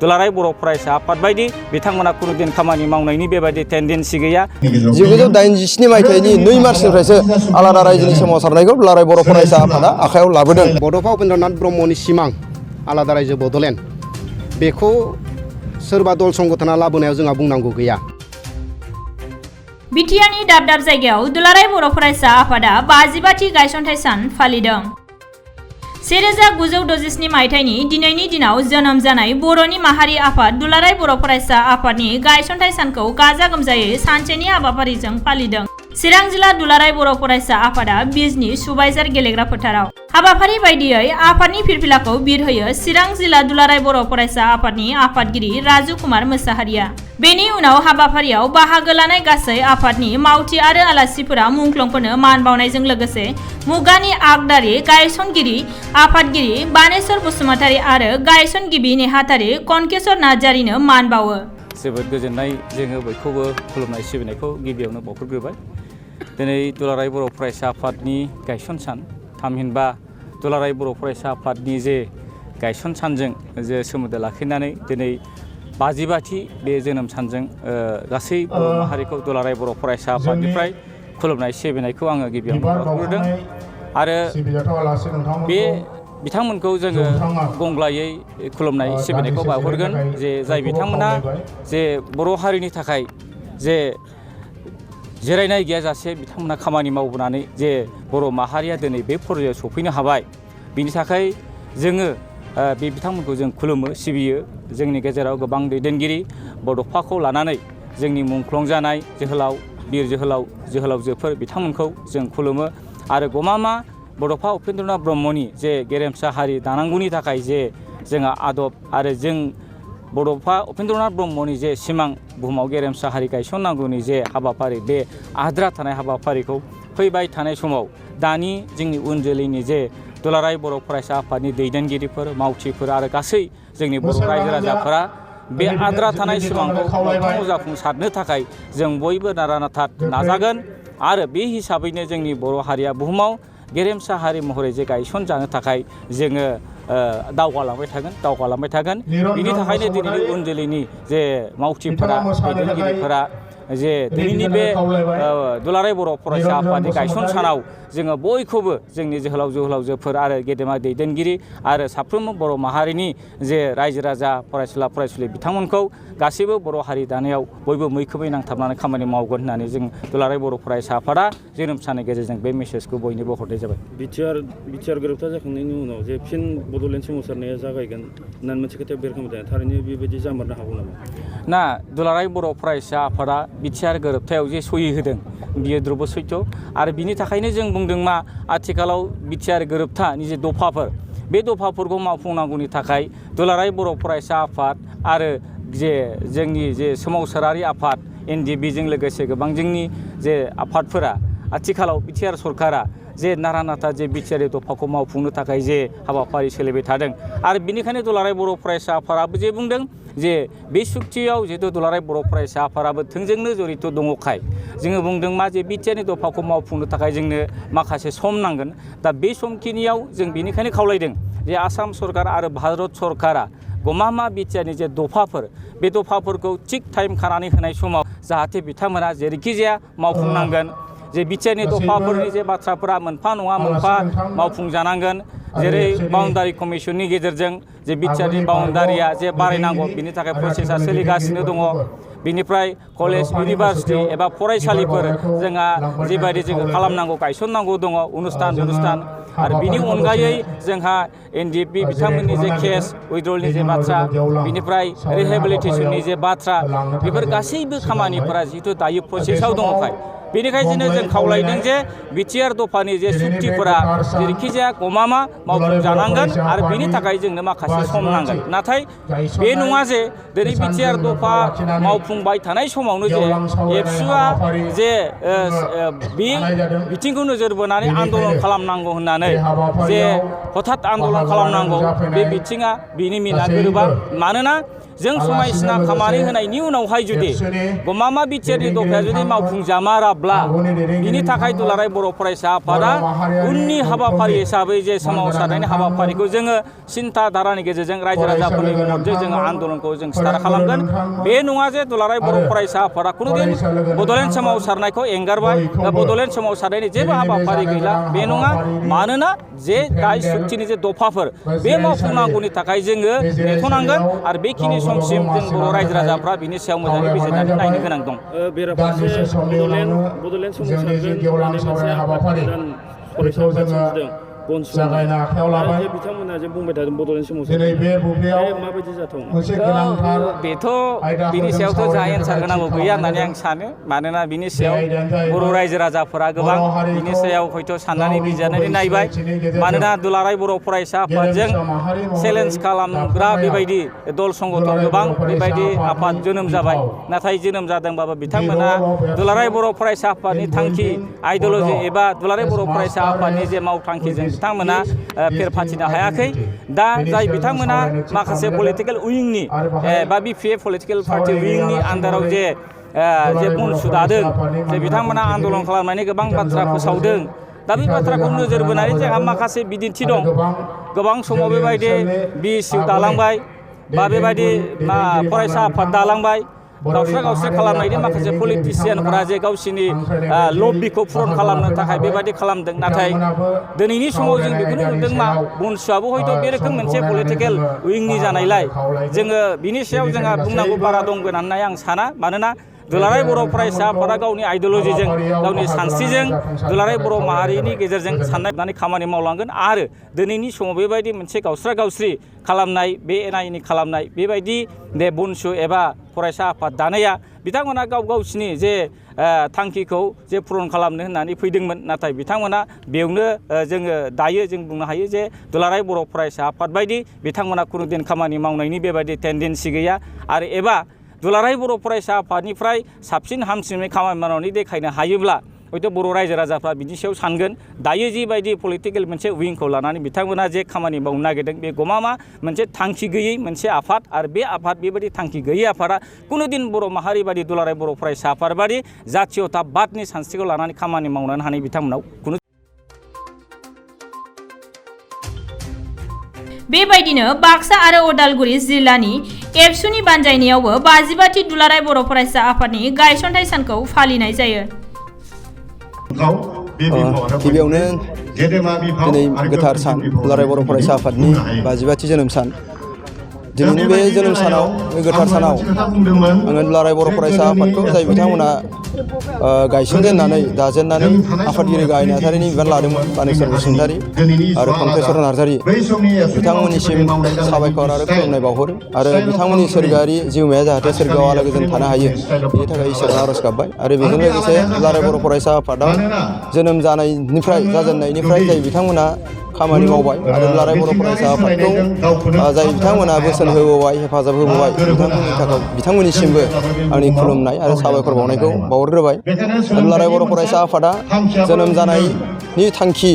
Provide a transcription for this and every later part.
दुलाराय बर' फरायसा आफाद बायदि बिथांमोना खुनुदिन खामानि मावनायनि बेबायदि टेन्डेन्सि गैया। 1987 मायथाइनि 2 मार्चनिफ्रायसो आलादा रायजोनि सोमावसारनायखौ दुलाराय बर' फरायसा आफादा आखायाव लाबोदों। बड'फा उपेन्द्रनाथ ब्रह्मनि सिमां आलादा रायजो बड'लेण्ड बेखौ सोरबा दल संगठना लाबोनायाव जोंहा बुंनांगौ गैया। बिटिआरनि दाब दाब जायगायाव दुलाराय बर' फरायसा आफादा 55थि गायसनथाइ सान फालिदों। 1967 मायथाइनि दिनैनि दिनाव जोनोम जानाय बर'नि माहारि आफाद दुलाराय बर' फरायसा आफादनि गायसनथाइ सानखौ गाजा गोमजायै सानसेनि हाबाफारिजों फालिदों। चिरां जिल्ला दुलाराय बर' फरायसा आफादा बिजनि सुबाइजार गेलेग्रा फोथाराव हाबाफारि बायदियै आफादनि फिरफिलाखौ बिरहोयो चिरां जिल्ला दुलाराय बर' फरायसा आफादनि आफादगिरि राजु कुमार मोसाहारिया। बेनि उनाव हाबाफारियाव बाहागो लानाय गासै आफादनि मावथि आरो आलासिफोरा मुंख्लंफोरनो मान बावनायजों लोगोसे मुगानि आगदारि गायसनगिरि आफादगिरि बानेश्वर बसुमतारी आरो गायसनगिरि नेहाथारि कनकेश्वर नार्जारिनो मान बावो। जोबोद गोजोननाय जोङो बयखौबो खुलुमनाय सिबिनायखौ गिबियावनो बावहरग्रोबाय। दिनै दुलाराय बर' फरायसा आफादनि गायसन सान थामहिनबा दुलाराय बर' फरायसा आफादनि जे गायसन सानजों जे सोमोन्दो लाखिनानै दिनै 55थि बे जोनोम सानजों गासै बर' माहारिखौ दुलाराय बर' फरायसा आफादनिफ्राय खुलुमनाय सिबिनायखौ आङो गिबियावनो बावहरग्रोदों आरो बे बिथांमोनखौ जोङो गंग्लायै खुलुमनाय सिबिनायखौ बावहरगोन जे जाय बिथांमोना जे बर' हारिनि थाखाय जे जिरायनाय गैयाजासे बिथांमोना खामानि मावबोनानै जे बर' माहारिया दिनै बे फर्यायाव सफैनो हाबाय बिनि थाखाय जोङो बे बिथांमोनखौ जों खुलुमो सिबियो। जोंनि गेजेराव गोबां दैदेनगिरि बड'फाखौ लानानै जोंनि मुंख्लं जानाय जोहोलाव बिर जोहोलावजोफोर बिथांमोनखौ जों खुलुमो आरो गमामा बड'फा उपेन्द्रनाथ ब्रह्मनि जे गेरेमसा हारि दानांगौनि थाखाय जे जोंहा आदब आरो जों बड'फा उपेन्द्रनाथ ब्रह्मनि जे सिमां बुहुमाव गेरेमसा हारि गायसननांगौनि जे हाबाफारि बे आद्रा थानाय हाबाफारिखौ फैबाय थानाय समाव दानि जोंनि उन जोलैनि जे दुलाराय बर' फरायसा आफादनि दैदेनगिरिफोर मावथिफोर आरो गासै जोंनि बर' रायजो राजाफोरा बे आद्रा थानाय सिमांखौ जाफुंसारनो थाखाय जों बयबो नारा-नाथा नाजागोन आरो बे हिसाबैनो जोंनि बर' हारिया बुहुमाव गेरेमसा हारि महरै जे गायसन जानो थाखाय जोङो दावगालांबाय थागोन बिनि थाखायनो दिनैनि उन जोलैनि जे मावथिफोरा दैदेनगिरिफोरा जे दिनैनि बे दुलाराय बर' फरायसा आफादनि गायसन सानाव जोङो बयखौबो जोंनि जोहोलावजोफोर आरो गेदेमा दैदेनगिरि आरो साफ्रोमबो बर' माहारिनि जे रायजो राजा फरायसुला फरायसुलि बिथांमोनखौ गासैबो बर' हारि दानायाव बयबो मैखोमै नांथाबनानै खामानि मावगोन होननानै जों दुलाराय बर' फरायसा आफादा जोनोम साननि गेजेरजों बे मेसेजखौ बयनोबो हरनाय जाबाय। बिटिआर गोरोबथा जाखांनायनि उनाव जे फिन बड'लेण्ड सोमावसारनाया जागायगोन होननानै मोनसे खोथाया बेरखांबाय थारैनो बेबायदि जामारनो हागौ नामा? ना दुलाराय बर' फरायसा आफादा बिटिआर गोरोबथायाव जे सहि होदों बियो द्रुब सैथो आरो बिनि थाखायनो जों बुंदों मा आथिखालाव बिटिआर गोरोबथानि जे दफाफोर बे दफाफोरखौ मावफुंनांगौनि थाखाय दुलाराय बर' फरायसा आफाद आरो जे जोंनि जे सोमावसारारि आफाद एनडिएफबिजों लोगोसे गोबां जोंनि जे आफादफोरा आथिखालाव बिटिआर सरकारा जे नारा-नाथा जे बिटिआर दफाखौ मावफुंनो थाखाय जे हाबाफारि सोलिबाय थादों आरो बिनिखायनो दुलाराय बर' फरायसा आफादाबो जे बुंदों जे बे सुक्तियाव जिहेतु दुलाराय बर' फरायसा आफादाबो थोंजोंनो जड़ित दङखाय जोङो बुंदों मा जे बिटिआरनि दफाखौ मावफुंनो थाखाय जोंनो माखासे सम नांगोन। दा बे समखिनियाव जों बेनिखायनो खावलायदों जे आसाम सरकार आरो भारत सरकारा गमामा बिटिआरनि जे दफाफोर बे दफाफोरखौ थिग टाइम खानानै होनाय समाव जाहाथे बिथांमोना जेरैखि जाया मावफुंनांगोन जे बिटिआरनि दफाफोरनि जे बाथ्राफोरा मोनफा नङा मोनफा मावफुंजानांगोन जेरै बाउन्डारि कमिसननि गेजेरजों जे बिटिआरनि बाउन्डारिया जे बारायनांगौ बिनि थाखाय प्रसेसा सोलिगासिनो दङ। बिनिफ्राय कलेज इउनिभार्सिटि एबा फरायसालिफोर जोंहा जिबायदि जोङो खालामनांगौ गायसननांगौ दङ अनुस्थान आरो बिनि अनगायै जोंहा एनडिएफबि बिथांमोननि जे केस उइड्रलनि जे बाथ्रा बिनिफ्राय रिहेबिलिटेसननि जे बाथ्रा बेफोर गासैबो खामानिफोरा जिहेतु दायो प्रसेसआव दङखाय बेनिखायनो जों खावलायदों जे बिटिआर दफानि जे सुक्तिफोरा जेरैखि जाया गमामा मावफुंजानांगोन आरो बेनि थाखाय जोंनो माखासे सम नांगोन। नाथाय बे नङा जे दिनै बिटिआर दफा मावफुंबाय थानाय समावनो जे एबसुआ जे बे बिथिंखौ नोजोर बोनानै आन्दलन खालामनांगौ होननानै जे हथात आन्दलन खालामनांगौ बे बिथिङा बिनि मिना गोरोबा। मानोना जों समायसिना खामानि होनायनि उनावहाय जुदि गमामा बिटिआरनि दफाया जुदि मावफुंजामाराब्ला बिनि थाखाय दुलाराय बर' फरायसा आफादा उननि हाबाफारि हिसाबै जे सोमावसारनायनि हाबाफारिखौ जोङो सिन्था धारानि गेजेरजों रायजो राजाफोरनि मददजों जोङो आन्दलनखौ जों स्टार्ट खालामगोन। बे नङा जे दुलाराय बर' फरायसा आफादा खुनुदिन बड'लेण्ड सोमावसारनायखौ एंगारबाय, बड'लेण्ड सोमावसारनायनि जेबो हाबाफारि गैला बे नङा। मानोना जे दाय सुक्तिनि जे दफाफोर बे मावफुंनांगौनि थाखाय जोङो नेथ'नांगोन आरो बेखिनि समसिम जों बर' रायजो राजाफ्रा बिनि सायाव मोजाङै बिजिरनानै नायनो गोनां दं। बेराफारसे बड'लेण्ड सोमावसारगोन होननानै मोनसे आफाद गोदान फरायसा आफाद सोमजिदों बनसुनाय आरो बिथांमोना जे बुंबाय थादों बड'लेण्ड सोमावसारनाय माबायदि जाथावना? बेथ' बिनि सायावथ' जोंहा एन्सार होनांगौ गैया होननानै आं सानो। मानोना बिनि सायाव बर' रायजो राजाफोरा गोबां बिनि सायाव हयथ' साननानै बिजिरनानै नायबाय। मानोना दुलाराय बर' फरायसा आफादजों चेलेन्ज खालामग्रा बेबायदि दल संगठन गोबां बेबायदि आफाद जोनोम जाबाय। नाथाय जोनोम जादोंबाबो बिथांमोना दुलाराय बर' फरायसा आफादनि थांखि आइडिय'लजि एबा दुलाराय बर' फरायसा आफादनि जे मावथांखिजों बिथांमोना फेर फाथिनो हायाखै। दा जाय बिथांमोना माखासे पलिटिकेल उइंनि बा BPF पलिटिकेल पार्टि उइंनि आन्दाराव जे बनसु दादों, जे बिथांमोना आन्दलन खालामनानै गोबां बाथ्रा फोसावदों। दा बे बाथ्राखौ नोजोर बोनानै जोंहा माखासे बिदिन्थि दं। गोबां समाव बेबायदि BSU दालांबाय बा बेबायदि फरायसा आफाद दालांबाय। गावस्रा खालामनायनि माखासे पलिटिसियानफोरा जे गावसिनि लबिखौ पुरन खालामनो थाखाय बेबायदि खालामदों। नाथाय दिनैनि समाव जों बेखौनो नुदों मा बनसुआबो हयथ' बे रोखोम मोनसे पलिटिकेल उइंनि जानायलाय जोङो बिनि सायाव जोंहा बुंनांगौ बारा दंगोन होननानै आं साना। मानोना दुलाराय बर' फरायसा आफादा गावनि आइडिय'लजिजों गावनि सानस्रिजों दुलाराय बर' माहारिनि गेजेरजों साननाय खामानि मावलांगोन। आरो दिनैनि समाव बेबायदि मोनसे गावस्रा खालामनाय बे एना एनि खालामनाय बेबायदि बे बनसु एबा फरायसा आफाद दानाया बिथांमोना गावसिनि जे थांखिखौ जे पुरन खालामनो होननानै फैदोंमोन। नाथाय बिथांमोना बेयावनो जोङो दायो जों बुंनो हायो जे दुलाराय बर' फरायसा आफाद बायदि बिथांमोना खुनुदिन खामानि मावनायनि बेबायदि टेन्डेन्सि गैया। आरो एबा दुलाराय बर' फरायसा आफादनिफ्राय साबसिन हामसिनै खामानि मावनानै देखायनो हायोब्ला हयथ' बर' रायजो राजाफ्रा बिनि सायाव सानगोन। दायो जिबायदि पलिटिकेल मोनसे उइंखौ लानानै बिथांमोना जे खामानि मावनो नागिरदों बे गमामा मोनसे थांखि गैयै मोनसे आफाद। आरो बे आफाद बेबायदि थांखि गैयै आफादा कुनुदिन बर' माहारि बादि दुलाराय बर' फरायसा आफाद बादि जातीयताबादनि सानस्रिखौ लानानै खामानि मावनो हानाय बिथांमोनाव कुनु बेबायदिनो बाक्सा आरो उदालगुरि जिल्लानि एबसुनि बानजायनायावबो 55थि दुलाराय बर' फरायसा आफादनि गायसनथाइ सानखौ फालिनाय जायो। गिबियावनो दिनै गोथार सान दुलाराय बर' फरायसा आफादनि 55थि जोनोम सान। दिनैनि बे जोनोम सानाव बे गोथार सानाव आङो दुलाराय बर' फरायसा आफादखौ जाय बिथांमोना गायसनजेननानै दाजेननानै आफादगिरि गाहाय नेहाथारिनि बिबान लादोंमोन बानेश्वर बसुमतारी आरो खंथेश्वर नार्जारी, बिथांमोननिसिम साबायखर आरो खुलुमनाय बावहरो। आरो बिथांमोननि सोरगोआरि जिउमाया जाहाथे सोरगोआव आलो गोजोन थानो हायो बेनि थाखाय इसोरनाव आरज गाबबाय। आरो बेजों लोगोसे दुलाराय बर' फरायसा आफादाव जोनोम जाजेननायनिफ्राय जाय बिथांमोना खामानि मावबाय आरो दुलाराय बर' फरायसा आफादखौ जाय बिथांमोना बोसोन होबोबाय हेफाजाब होबोबाय बिथांमोननिसिमबो आंनि खुलुमनाय आरो साबायखर बावनायखौ बावहरग्रोबाय। दुलाराय बर' फरायसा आफादा जोनोम जानायनि थांखि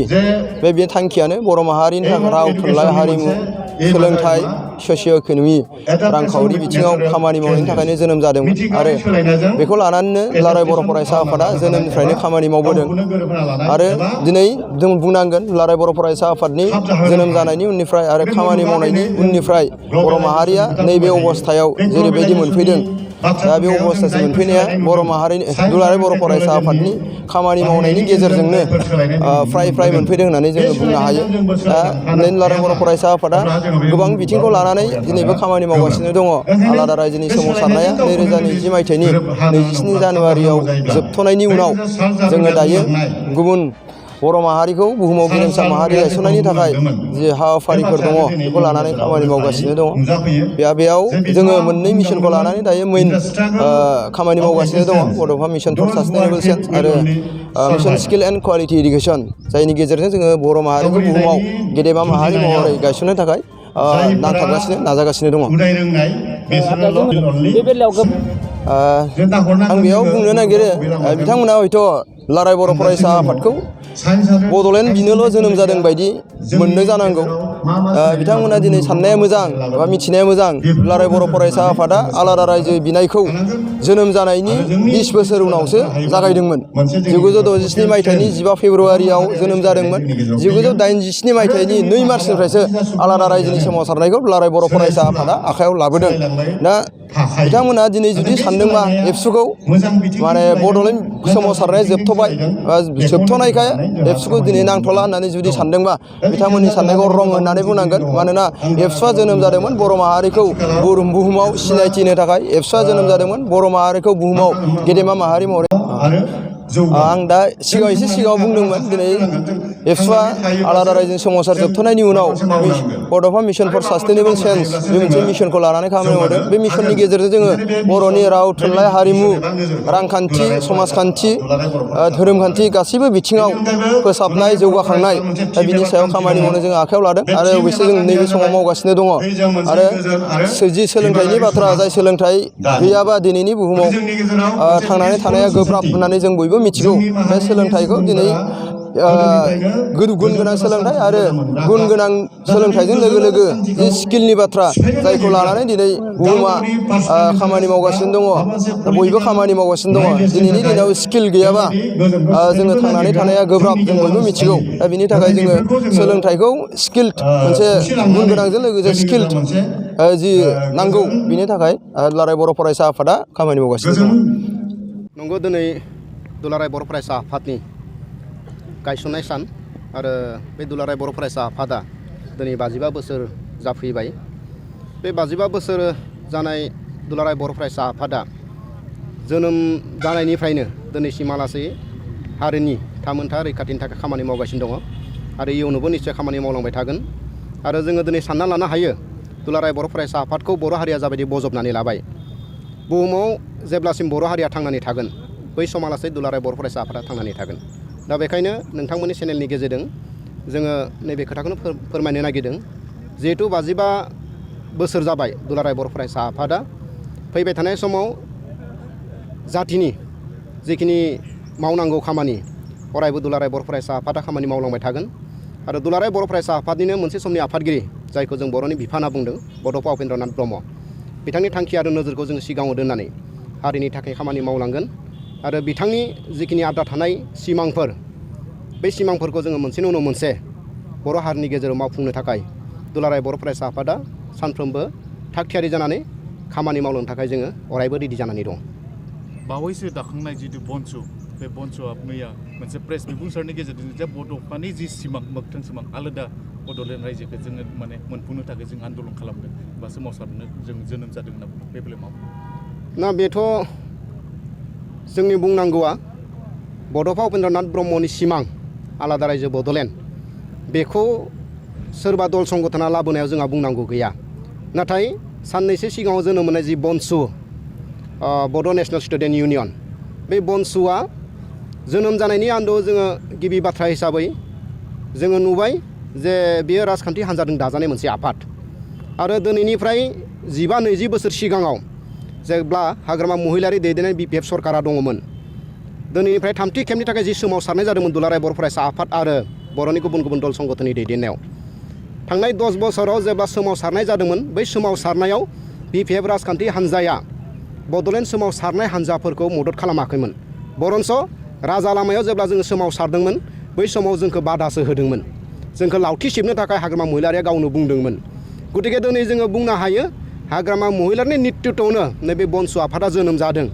बे थांखियानो बर' माहारिनि थाखाय राव थुनलाइ हारिमु सोलोंथाइ ससिय' इक'नमि रांखावरि बिथिङाव खामानि मावनायनि थाखायनो जोनोम जादोंमोन। आरो बेखौ लानानैनो दुलाराय बर' फरायसा आफादा जोनोमनिफ्रायनो खामानि मावबोदों। आरो दिनै जों बुंनांगोन दुलाराय बर' फरायसा आफादनि जोनोम जानायनि उननिफ्राय आरो खामानि मावनायनि उननिफ्राय बर' माहारिया नैबे अबस्थायाव जेरैबायदि मोनफैदों, दा बे अबस्थासिम मोनफैनाया बर' माहारिनि दुलाराय बर' फरायसा आफादनि खामानि मावनायनि गेजेरजोंनो फ्राय मोनफैदों होननानै जोङो बुंनो हायो। दा दुलाराय बर' फरायसा आफादा गोबां बिथिंखौ लानानै दिनैबो खामानि मावगासिनो दङ। आलादा रायजोनि सोमावसारनाया 2020 मायथाइनि 27 जानुवारियाव जोबथ'नायनि उनाव जोङो दायो गुबुन बर' माहारिखौ बुहुमाव गेरेमसा माहारि गायसननायनि थाखाय जे हाबाफारिफोर दङ बेखौ लानानै खामानि मावगासिनो दङ। बेयाव जोङो मोननै मिशनखौ लानानै दायो मेइन खामानि मावगासिनो दङ। बड'फा मिशन फर सास्टेनेबल चेन्ज आरो mission skill and quality education, जायनि गेजेरजों जोङो बर' माहारिखौ बुहुमाव गेदेमा माहारि महरै गायसननो थाखाय नाजागासिनो दङ। आं बेयाव बुंनो नागिरो बिथांमोना हयथ' दुलाराय बर' फरायसा आफादखौ बड'लेण्ड बिनोल' जोनोम जादों बायदि मोनदों जानांगौ। बिथांमोना दिनै साननाया मोजां बा मिथिनाया मोजां। दुलाराय बर' फरायसा आफादा आलादा रायजो बिनायखौ जोनोम जानायनि 20 बोसोर उनावसो जागायदोंमोन। 1967 मायथाइनि 15 फेब्रुवारियाव जोनोम जादोंमोन। 1987 मायथाइनि 2 मार्चनिफ्रायसो आलादा रायजोनि सोमावसारनायखौ दुलाराय बर' फरायसा आफादा आखायाव लाबोदों। दा बिथांमोना दिनै जुदि सानदोंबा एबसुखौ माने बड'लेण्ड सोमावसारनाया जोबथ'बाय बा जोबथ'नायखाय एबसुखौ दिनै नांथ'ला होननानै जुदि सानदोंबा बिथांमोननि साननायखौ रं होननानै बुंनांगोन। मानोना एबसुआ जोनोम जादोंमोन बर' माहारिखौ बुहुमाव सिनायथि होनो थाखाय। एबसुआ जोनोम जादोंमोन बर' माहारिखौ बुहुमाव गेदेमा माहारि महरै। आं दा एसे सिगाङाव बुंदोंमोन दिनै एबसुआ आलादा रायजोनि सोमावसार जोबथ'नायनि उनाव बड'फा मिशन फर सास्टेनेबल चेन्ज बे मोनसे मिशनखौ लानानै खामानि मावदों। बे मिशननि गेजेरजों जोङो बर'नि राव थुनलाइ हारिमु रांखान्थि समाजखान्थि धोरोमखान्थि गासैबो बिथिङाव फोसाबनाय जौगाखांनाय दा बिनि सायाव खामानि मावनो जों आखायाव लादों आरो अबयसे जों नैबे समाव मावगासिनो दङ। आरो जि सोलोंथाइनि बाथ्रा जाय सोलोंथाइ गैयाबा दिनैनि बुहुमाव थांनानै थानाया गोब्राब होननानै जों बयबो मिथिगौ। बे सोलोंथाइखौ दिनै गुन गोनां सोलोंथाइ आरो गुन गोनां सोलोंथाइजों लोगो लोगो जि स्किलनि बाथ्रा जायखौ लानानै दिनै बुहुमा खामानि मावगासिनो दङ। बयबो खामानि मावगासिनो दङ। दिनैनि दिनाव स्किल गैयाबा जोङो थांनानै थानाया गोब्राब जों बयबो मिथिगौ। दा बिनि थाखाय जोङो सोलोंथाइखौ स्किल्ड मोनसे गुन गोनांजों लोगोसे स्किल्ड जि नांगौ बिनि थाखाय दुलाराय बर' फरायसा आफादा खामानि मावगासिनो दङ। नंगौ दिनै दुलाराय बर' फरायसा आफादनि गायसननाय सान आरो बे दुलाराय बर' फरायसा आफादा दिनै 55 बोसोर जाफैबाय। बे 55 बोसोर जानाय दुलाराय बर' फरायसा आफादा जोनोम जानायनिफ्रायनो दिनैसिमहालागै हारिनि थामोनथा रैखाथिनि थाखाय खामानि मावगासिनो दङ आरो इयुनावबो निश्चय खामानि मावलांबाय थागोन। आरो जोङो दिनै सानना लानो हायो दुलाराय बर' फरायसा आफादखौ बर' हारिया जाबायदि बजबनानै लाबाय। बुहुमाव जेब्लासिम बर' हारिया थांनानै थागोन बै समालासै दुलाराय बर' फरायसा आफादा थांनानै थागोन। दा बेखायनो नोंथांमोननि चेनेलनि गेजेरजों जोङो नैबे खोथाखौनो फोरमायनो नागिरदों। जिहेथु 55 बोसोर जाबाय दुलाराय बर' फरायसा आफादा फैबाय थानाय समाव जाथिनि जिखिनि मावनांगौ खामानि अरायबो दुलाराय बर' फरायसा आफादा खामानि मावलांबाय थागोन। आरो दुलाराय बर' फरायसा आफादनिनो मोनसे समनि आफादगिरि जायखौ जों बर'नि बिफा होनना बुंदों बड'फा उपेन्द्रनाथ ब्रह्म बिथांनि थांखि आरो नोजोरखौ जों सिगाङाव दोननानै हारिनि थाखाय खामानि मावलांगोन। आरो बिथांनि जिखिनि आद्रा थानाय सिमांफोर बे सिमांफोरखौ जोङो मोनसेनि उनाव मोनसे बर' हारिनि गेजेराव मावफुंनो थाखाय दुलाराय बर' फरायसा आफादा सानफ्रोमबो थागथियारि जानानै खामानि मावनो थाखाय जोङो अरायबो रेडि जानानै दं। बावैसो दाखांनाय जितु बन्सु बे बन्सुआ मैया मोनसे प्रेस बिबुंसारनि गेजेरजों जे बड'फानि जि सिमां मोगथां सिमां आलादा बड'लेण्ड रायजोखौ जोङो माने मोनफुंनो थाखाय जों आन्दलन खालामदों बा सोमावसारनो जों जोनोम जादों होनना बुङो बे बेलायाव ना बेथ' जोंनि बुंनांगौआ बड'फा उपेन्द्रनाथ ब्रह्मनि सिमां आलादा रायजो बड'लेण्ड बेखौ सोरबा दल संगठना लाबोनायाव जोंहा बुंनांगौ गैया। नाथाय साननैसो सिगाङाव जोनोम मोननाय जि बन्सु बड' नेशनेल स्टुडेन्ट इउनियन बे बन्सुआ जोनोम जानायनि आन्दोआव जोङो गिबि बाथ्रा हिसाबै जोङो नुबाय जे बेयो राजखान्थि हान्जाजों दाजानाय मोनसे आफाद। आरो दिनैनिफ्राय 15-20 बोसोर सिगाङाव जेब्ला हाग्रामा महिलारि दैदेननाय BPF सरकारा दङमोन दिनैनिफ्राय थामथि खेबनि थाखाय जि सोमावसारनाय जादोंमोन दुलाराय बर' फरायसा आफाद आरो बर'नि गुबुन गुबुन दल संगठननि दैदेननायाव थांनाय 10 बोसोराव जेब्ला सोमावसारनाय जादोंमोन बै सोमावसारनायाव BPF राजखान्थि हान्जाया बड'लेण्ड सोमावसारनाय हान्जाफोरखौ मदद खालामाखैमोन। बरन्स राजा लामायाव जेब्ला जोङो सोमावसारदोंमोन बै समाव जोंखौ बादासो होदोंमोन। जोंखौ लावथि सिबनो थाखाय हाग्रामा महिलारिया गावनो बुंदोंमोन। गतिके दिनै जोङो बुंनो हायो हाग्रामा महिलारिनि नेतृत्वआवनो नैबे बन्सु आफादा जोनोम जादों।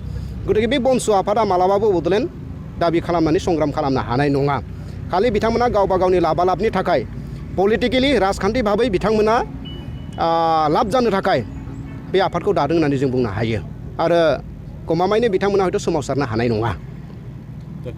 गतिके बे बन्सु आफादा मालाबाबो बड'लेण्ड दाबि खालामनानै संग्राम खालामनो हानाय नङा। खालि बिथांमोना गावबा गावनि लाबालाबनि थाखाय पलिटिकेलि राजखान्थि भाबै बिथांमोना लाब जानो थाखाय बे आफादखौ दादों होननानै जों बुंनो हायो। आरो गमामायैनो बिथांमोना हयथ' सोमावसारनो हानाय नङा।